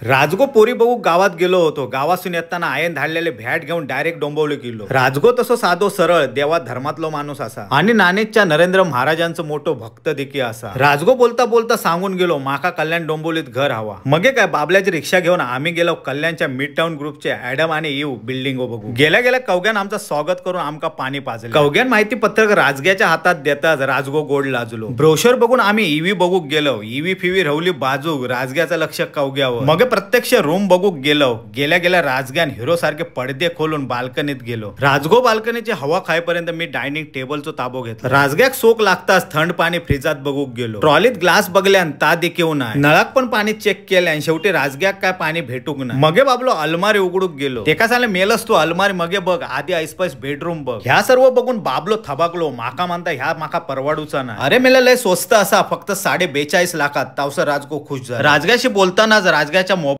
राजगो पोरी बघू गावात गेलो होतो. गावासून येताना आयन धाडलेले भॅट घेऊन डायरेक्ट डोंबवले गेलो. राजगो तसो साधो सरळ देवा धर्मातलो माणूस असा आणि नाणेजच्या नरेंद्र महाराजांचं मोठो भक्त देखील असा. राजगो बोलता बोलता सांगून गेलो माका कल्याण डोंबिवलीत घर हवा. मगे काय बाबल्याची रिक्षा घेऊन आम्ही गेलो कल्याणच्या मिड टाउन ग्रुपचे ऍडम आणि इव बिल्डिंग बघू. गेल्या गेल्या कवग्यान आमचा स्वागत करून आमका पाणी पाजले. कवग्यान माहिती पत्रक राजग्याच्या हातात देताच राजगो गोड लाजलो. ब्रोशर बघून आम्ही ईव्ही बघू गेलो. ईव्ही फिवी रवली बाजू, राजग्याचं लक्ष कवग्यावर. मग प्रत्यक्ष रूम बघू गेलो. गेल्या गेल्या राजग्यान हिरो सारखे पडदे खोलून बाल्कनीत गेलो. राजगो बाल्कनीची हवा खायपर्यंत मी डायनिंग टेबलचो ताबो घेतला. राजग्याक सोक लागताच थंड पाणी फ्रिजात बघू गेलो. ट्रॉलीत ग्लास बघल्यान ता देखील नाही. नळाक पण पाणी चेक केल्यान शेवटी राजग्याक काय पाणी भेटूक नाही. मगे बाबलो अलमारी उघडूक गेलो. तेका सांगले मेलस तू अलमारी मगे बघ, आधी ऐसपैस बेडरूम बघ. ह्या सर्व बघून बाबलो थबाकलो. माका म्हणता ह्या माका परवडूचा ना. अरे मेला लय स्वस्त असा फक्त 42.5 लाखात. तावसर राजगो खुश झाला. राजग्याशी बोलतानाच राजग्याच्या